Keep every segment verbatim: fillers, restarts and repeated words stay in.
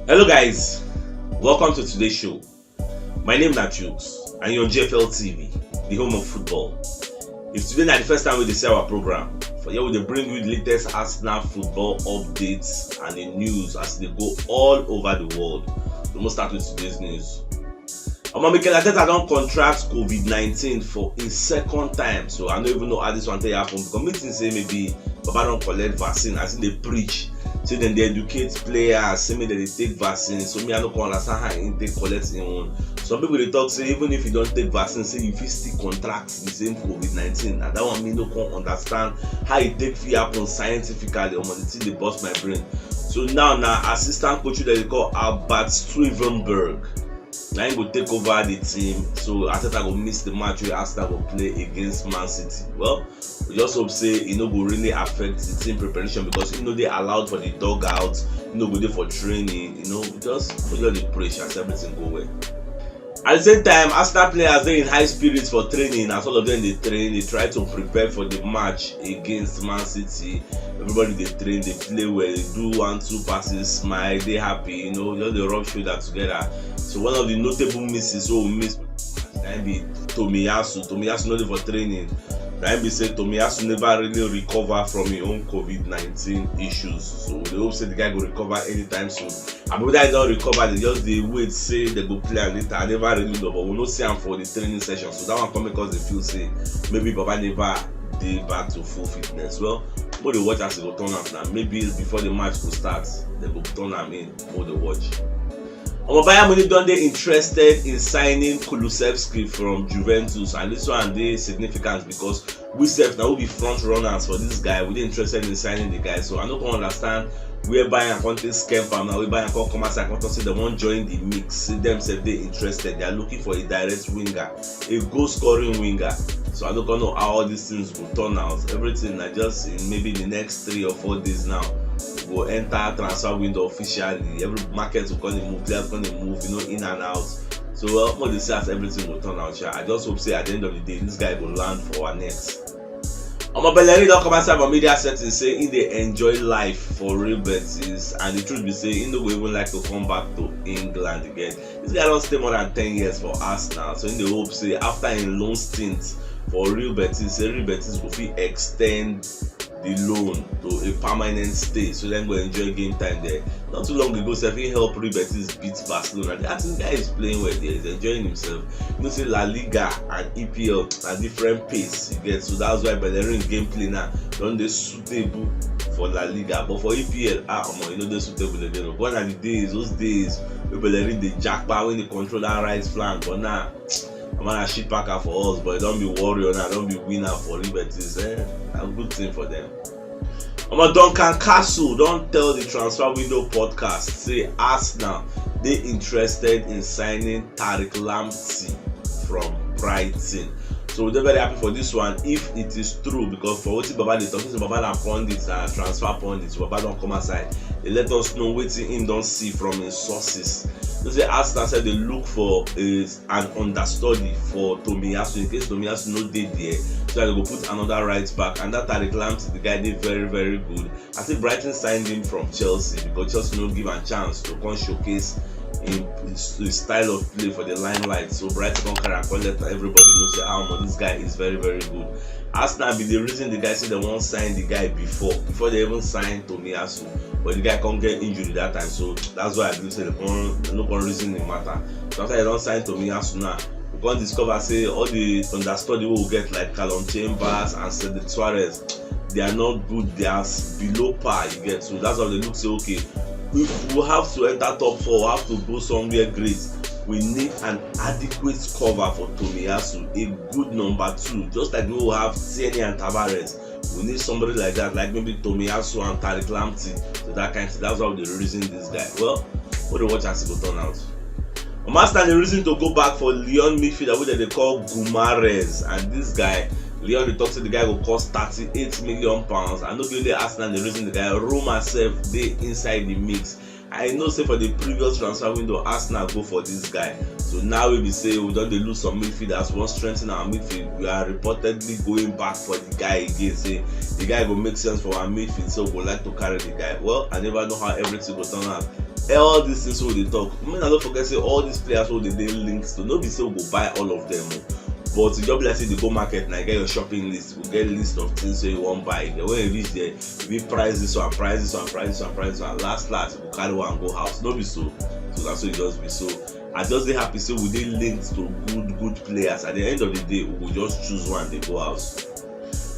Hello guys, welcome to today's show. My name na Chooks and you're on G F L T V, the home of football. If today na the first time we dey see our program, for here we dey bring you the latest Arsenal football updates and the news as they go all over the world. We must start with today's news. Omo, Mikel Arteta don contract COVID nineteen for a second time, so I no even know how this one take happen, because me think say maybe Baba don collect vaccine as he dey preach say dem dey educate players, say make dem dey take vaccine. So me, I no come understand how he take collect him own. Some people dey talk say even if you don take vaccine, say you fit still contract the same COVID nineteen. Na that one me no come understand how e take fit happen scientifically. Omo, the thing dey burst my brain. So now na assistant coach dem dey call Albert Stuivenberg. Na him go take over the team. So Arteta go miss the match wey Arsenal go play against Man City. Well, we just hope say e no go really affect the team preparation, because e no dey allowed for the dugout, e no go dey for training. You know, just we just dey pray sha say everything go well. At the same time, Arsenal players dey in high spirits for training as all of them dey train, dey try to prepare for the match against Man City. Everybody dey train, dey play well, dey do one two passes, smile, dey happy, you know, just dey rub shoulder together. So one of the notable misses wey we miss na be Tomiyasu. Tomiyasu no dey for training. Na be say Tomiyasu never really recover from him own COVID nineteen issues. So we dey hope say the guy go recover anytime soon. Abi whether he don recover, they just dey wait say they go play am later. I never really know, but we no see am for the training session. So that one come make us dey feel say maybe Baba never dey back to full fitness. Well, we dey watch as e go turn out now. Maybe before the match go start, they go turn am in. We dey watch. Omo, Bayern Munich don dey interested in signing Kulusevski from Juventus, and this one dey significant because we sef na we be front runners for this guy. We dey interested in signing the guy, so I no come understand where Bayern come take scam am now. Where Bayern come come outside come talk say they wan join the mix. Say them sef dey interested. They are looking for a direct winger, a goal scoring winger. So I no come know how all these things go turn out. Everything na just in maybe the next three or four days now. We go enter transfer window officially. Every market go come dey move, players go come dey move, you know, in and out. So well, we dey see as everything go turn out sha. I just hope say at the end of the day, this guy go land for our net. Omo, Bellerin don come outside for media setting say he dey enjoy life for Real Betis, and the truth be say he no go even like to come back to England again. This guy don stay more than ten years for Arsenal, so he dey hope say after him loan stint for Real Betis, say Real Betis go fit extend the loan to a permanent stay, so dem go enjoy game time there. Not too long ago sef, he help Real Betis beat Barcelona. I think the guy is playing well there, he's enjoying himself. You know say La Liga and E P L na different pace you get, so that's why Bellerin gameplay now don dey suitable for La Liga, but for E P L, ah, omo, e no dey suitable again. Gone are the days, those days wey Bellerin dey japa, wey dey control that right flank, but now, omo, na shit packer for us, but e don be warrior now, don be winner for Real Betis. Eh, na good thing for them. Omo, Duncan Castle don tell the Transfer Window podcast say Arsenal dey interested in signing Tariq Lamptey from Brighton. So we dey very happy for this one if it is true, because for wetin Baba dey talk, since Baba na pundit, na transfer pundit, so Baba don come outside, dey let us know wetin him don see from him sources. You know say Arsenal sef dey look for a an understudy for Tomiyasu in case Tomiyasu no dey there, so that they go put another right back. And that Tariq Lamptey, the guy dey very, very good. I think Brighton signed him from Chelsea because Chelsea no give am chance to come showcase him, his, his style of play for the limelight. So Brighton come carry am come let everybody know say, ah, omo, this guy is very, very good. Arsenal be the reason the guy say they wan sign the guy before, before they even sign Tomiyasu, but the guy come get injury that time, so that's why I believe say they come, they no come reason the matter. So after they don sign Tomiyasu now, we come discover say all the understudy wey we get like Calum Chambers and Cedric Soares, they are not good. They are s- below par. You get, so that's why they look say, okay, if we have to enter top four, we have to go somewhere great. We need an adequate cover for Tomiyasu, a good number two, just like we have Tierney and Tavares. We need somebody like that, like maybe Tomiyasu and Tariq Lamptey, so that kind of thing. That's how they reason this guy. Well, we dey watch as e go turn out. Arsenal dey reason to go back for Lyon midfielder wey dem dey call Guimaraes, and this guy, Lyon dey talk say the guy go cost thirty-eight million pounds. And no be only Arsenal dey reason the guy, Roma sef dey inside the mix. I know say for the previous transfer window, Arsenal go for this guy. So now we be say we don dey lose some midfielders, we wan strengthen our midfield. We are reportedly going back for the guy again. Say the guy go make sense for our midfield, so we go like to carry the guy. Well, I never know how everything go turn out. All these things wey we dey talk, make una no forget say all these players wey we dey dey linked to, no be say we go buy all of them o. But e just be like say you dey go market, na you get your shopping list, you go get list of things wey you wan buy. Then when you reach there, you fit price this one, price this one, price this one, price this one, last last you go carry one go house. No be so? So na so e just be. So I just dey happy say we dey linked to good good players. At the end of the day, we go just choose one dey go house.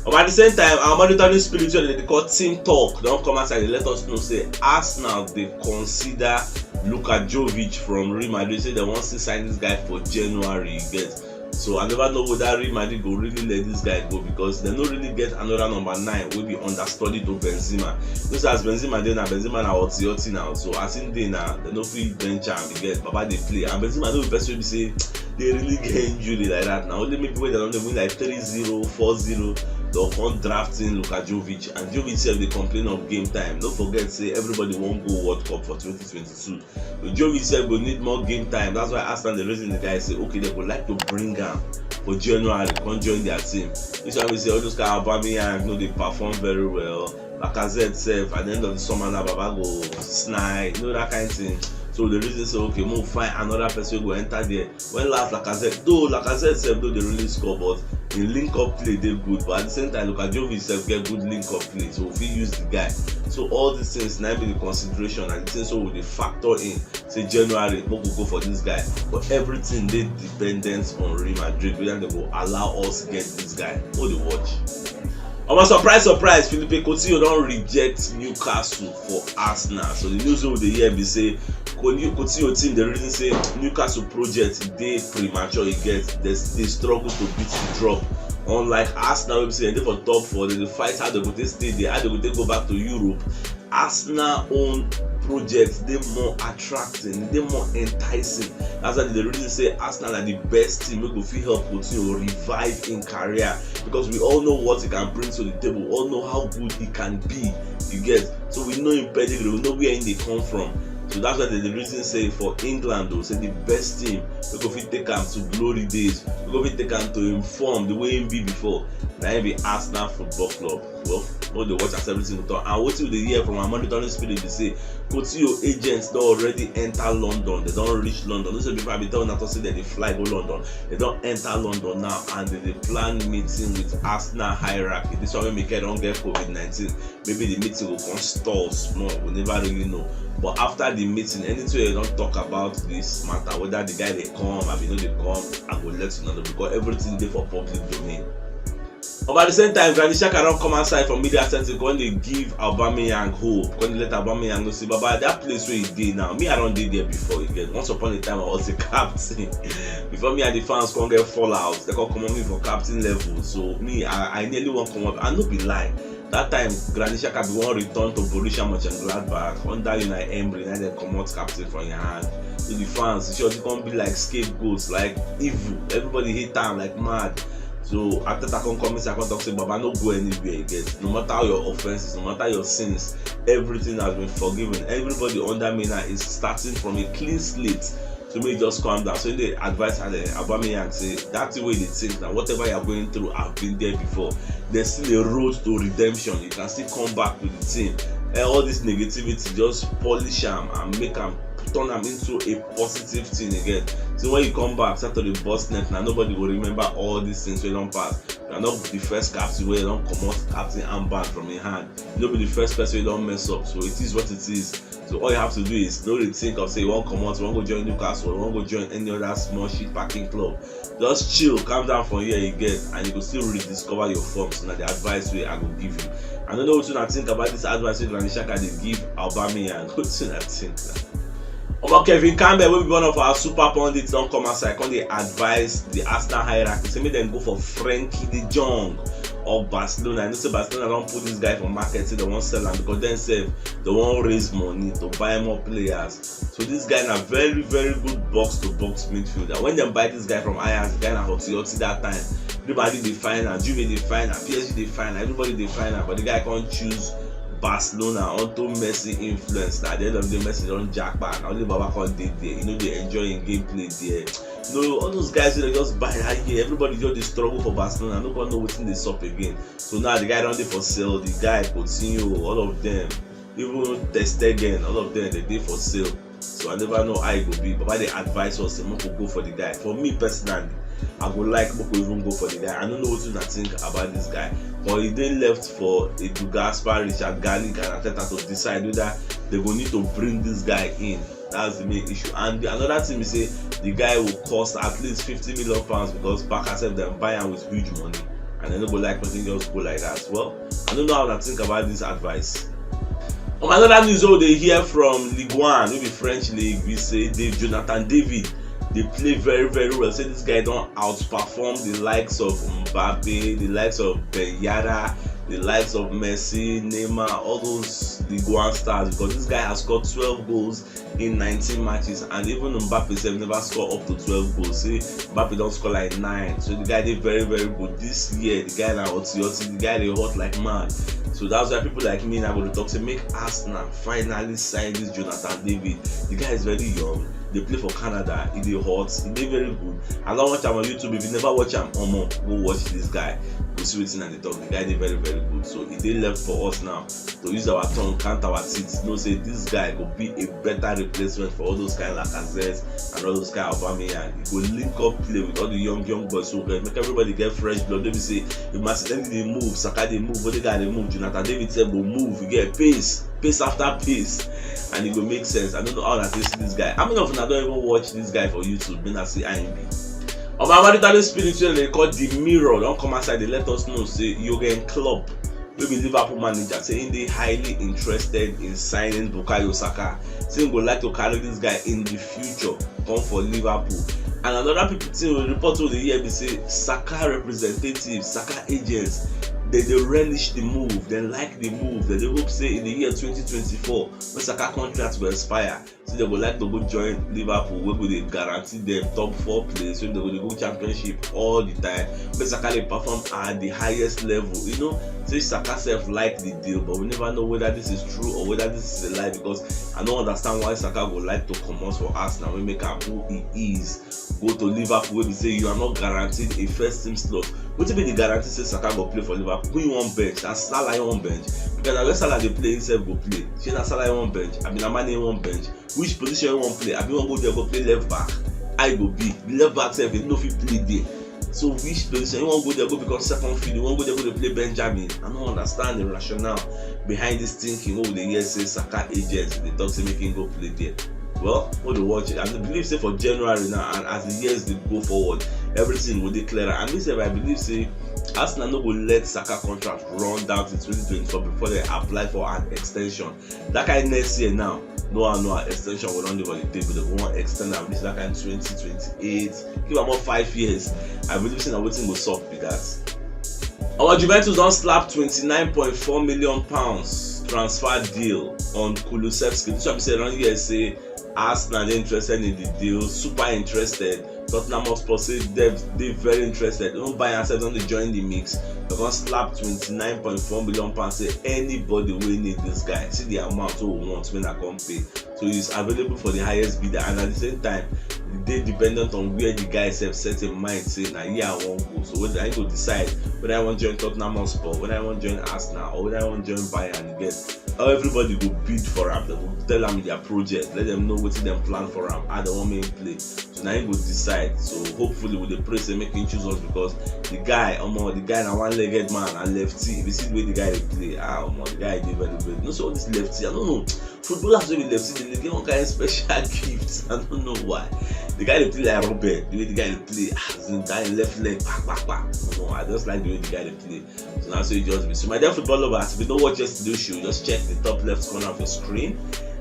But at the same time, our monitoring spirit wey dem dey call Team Talk don come outside dey let us know say Arsenal dey consider Luka Jovic from Real Madrid, say dem wan still sign this guy for January, you get. So I never know whether Real Madrid go really let this guy go, because dem no really get another number nine wey be understudy to Benzema. You know say as Benzema dey now, Benzema na otti otti now. So as him dey now, dem no fit bench am, you get. Baba dey play, and Benzema no be person wey be say dey really get injury like that. Na only maybe when dem don dey win like three zero, four zero, dem come draft in Luka Jovic, and Jovic sef dey complain of game time. No forget say everybody wan go World Cup for twenty twenty-two. Jovic sef go need more game time. That's why Arsenal dey reason the guy say, okay, dem go like to bring am for January, come join their team. This one be say all those kind of Aubameyang no dey perform very well. Lacazette sef, at the end of the summer now, Baba go sign, you know, that kind thing. So the reason say, okay, make we find another person wey go enter there. When last Lacazette, though Lacazette sef no dey really score, but him link up play dey good. But at the same time, Luka Jovic sef get good link up play, so we fit use the guy. So all these things na be the consideration and the things wey we dey factor in. Say January, make we go for this guy. But everything dey dependent on Real Madrid, whether dem go allow us get this guy. Make we dey watch. Omo, surprise surprise, Philippe Coutinho don reject Newcastle for Arsenal. So the news wey we dey hear be say Coutinho team dey reason say Newcastle project dey premature, e get, dem dey struggle to beat the drop. Unlike Arsenal wey be say dem dey for top four, dem dey fight how dem go take stay there, how dem go take go back to Europe. Arsenal own project dey more attracting, e dey more enticing. That's why dem dey reason say Arsenal na the best team wey go fit help Coutinho revive him career, because we all know what he can bring to the table, we all know how good he can be, you get. So we know him pedigree, we know where he dey come from. So that's why dem dey reason say for England, though, say the best team wey go fit take am to glory days, wey go fit take am to him form the way he be before, na him be Arsenal Football Club. Well, make we dey watch as everything go turn. And wetin we dey hear from our monitoring spirit be say Coutinho agents don already enter London. Dem don reach London. No say before I be tell una talk say dem dey fly go London. Dem don enter London now and dem dey plan meeting with Arsenal hierarchy. This one wey Mikel don get COVID nineteen, maybe the meeting go come stall small. We never really know. But after the meeting, anything wey dem don talk about this matter, whether the guy dey come, abi no dey come, I go let una know, because everything dey for public domain. But at the same time, Granit Xhaka don come outside for media setting, come dey give Aubameyang hope, come dey let Aubameyang know say, Baba, that place wey you dey now, me, I don dey there before, you get. Once upon a time, I was a captain. Before me and the fans come get fallout, dem come comot me for captain level. So me, I, I nearly wan comot. I no be lie. That time, Granit Xhaka bin wan return to Borussia Mönchengladbach under Unai Emery, na dem comot captain from him hand. So the fans, e sure come be like scapegoats, like evil. Everybody hate am like mad. So Arteta come come inside, come talk say, Baba, no go anywhere again. No matter your offenses, no matter your sins, everything has been forgiven. Everybody under me now is starting from a clean slate. So make you just calm down. So they advise her, eh, Aubameyang, say, that thing wey you dey think now, whatever you are going through, I've been there before. There's still a road to redemption. You can still come back with the team. Eh, all this negativity, just polish am and make am, turn am into a positive thing again. So when you come back, start to dey burst net, na nobody go remember all these things wey don pass. You are not the first captain wey don comot captain armband from him hand. You no be the first person wey don mess up. So it is what it is. So all you have to do is no dey think of say you wan comot, you wan go join Newcastle, you wan go join any other small shit packing club. Just chill, calm down for here again, and you go still rediscover your form. So na the advice wey I go give you. I no know wetin una think about this advice wey Granit Xhaka dey give Aubameyang. Wetin una think na? Omo, Kevin Campbell, wey be one of our super pundits, don come outside, come dey advise the Arsenal hierarchy, say make dem go for Frenkie de Jong of Barcelona. I know say Barcelona don put this guy for market, say dem wan sell am because dem sef, dem wan raise money to buy more players. So this guy na very, very good box to box midfielder. When dem buy this guy from Ajax, the guy na hotty hotty that time. Everybody dey find am, Juve dey find am, P S G dey find am, everybody dey find am, but the guy come choose Barcelona unto Messi influence. Na at the end of the day, Messi don japa. Na only Baba come dey there. You know, dey enjoy him gameplay there. You know, all those guys wey dem just buy that year, everybody just dey struggle for Barcelona. No come know wetin dey sup again. So now the guy don dey for sale. The guy, Coutinho, all of them. even Ter Stegen, all of them, they dey for sale. So I never know how e go be. Baba dey advise us say make we go for the guy. For me personally, I go like make we even go for the guy. I don't know what you think about this guy. But he dey left for Edu Gaspar, Richard Garlic, and Arteta to decide whether they go need to bring this guy in. That's the main issue. And the, another thing is say the guy will cost at least fifty million pounds because Barca sef dem buy am with huge money, and they no go like make him just go like that. Well, I don't know how I think about this advice. Um, another news wey we dey hear from Ligue one, wey be French league, we say Dave Jonathan David dey play very, very well. Say this guy don outperform the likes of Mbappe, the likes of Ben Yedder, the likes of Messi, Neymar, all those Ligue one stars, because this guy has scored twelve goals in nineteen matches, and even Mbappe sef never score up to twelve goals. Say Mbappe don score like nine, so the guy dey very, very good this year. The guy na oti oti, the guy dey hot like mad. So that's why people like me now go dey talk say make Arsenal finally sign this Jonathan David. The guy is very young. Dey play for Canada. He dey hot. He dey very good. I don watch am on YouTube. If you never watch am, omo, go watch this guy. Go see wetin I dey talk. The guy dey very, very good. So he dey left for us now to use our tongue, count our teeth, know say this guy go be a better replacement for all those kind Lacazette and all those kind Aubameyang. He go link up play with all the young, young boys. So make everybody get fresh blood. Don't be say if Martinelli dey move, Saka dey move, Odegaard dey move, Jonathan David sef go move. You get pace, pace after pace, and e go make sense. I don't know how una take see this guy. How many of una don even watch this guy for YouTube? Make una see how him be. Omo, Amadu Tale Spirit wey dem dey call The Mirror don come outside dey let us know say Jurgen Klopp, wey be Liverpool manager, say he dey highly interested in signing Bukayo Saka. Say he go like to carry this guy in the future come for Liverpool. And another people thing, we report wey we dey hear be say Saka representatives, Saka agents, they dey relish the move, they like the move, they dey hope say in the year twenty twenty-four, when Saka contract go expire, say they go like to go join Liverpool, wey go dey guarantee them top four place, wey they go dey go championship all the time. Make Saka dey perform at the highest level. You know, say Saka sef like the deal, but we never know whether this is true or whether this is a lie, because I don't understand why Saka go like to comot for Arsenal, wey make am who he is, go to Liverpool, wey be say you are not guaranteed a first team slot. Wetin be the guarantee say Saka go play for Liverpool? Who you wan bench? Na Salah you wan bench? Because na where Salah dey play, himself go play. Shey na Salah you wan bench? Abi na Mane you wan bench? Which position you wan play? Abi you wan go there go play left back? How e go be? The left back sef, he no fit play there. So which position you wan go there go become second field? You wan go there go dey play Benjamin? I no understand the rationale behind this thinking wey we dey hear say Saka agents dey talk say make him go play there. Well, we dey watch it. I believe say for January now, and as the years dey go forward, everything go dey clearer. And me sef, I believe say Arsenal no go let Saka contract run down to twenty twenty-four before they apply for an extension. That kind next year now, no, no extension go don dey for the table. They go wan extend am reach that kind twenty twenty-eight. Give am more five years. I believe say na wetin go sup be that. Our Juventus don slap twenty-nine point four million pounds transfer deal on Kulusevski. This one be say around here say Arsenal dey interested in the deal, super interested. Tottenham Hotspur say dem dey very interested. Even Bayern sef don dey join the mix. They come slap twenty-nine point four million pounds. Say anybody wey need this guy, see the amount wey we want, make una come pay. So he's available for the highest bidder, and at the same time, e dey dependent on where the guy sef set him mind say na here I wan go. So whether he go decide whether I wan join Tottenham Hotspur, whether I wan join Arsenal, or whether I wan join Bayern. You get how everybody go bid for am. They go tell am their project, let them know wetin dem plan for am, how they wan make him play. So na him go decide. So hopefully we dey pray say make him choose us, because the guy, omo, the guy na one-legged man and lefty. If you see the way the guy dey play, ah, omo, the guy dey very, very. You know, so all this lefty, I don't know. Footballers wey be lefty, they get one kind special gift. I don't know why. The guy dey play like Robert. The way the guy dey play, ah, as in that left leg, pa pa pa. Omo, I just like the way the guy dey play. So na so e just be. So my dear football lovers, if you no watch yesterday show, just check the top left corner of your screen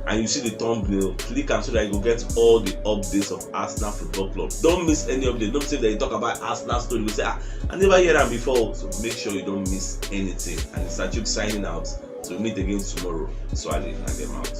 and you see the thumbnail. Click am so that you go get all the updates of Arsenal Football Club. Don't miss any update. Don't say that you talk about Arsenal story, you say, "Ah, I never hear am before." So make sure you don't miss anything. And it's Achuk signing out. So we meet again tomorrow. So I leave and get out.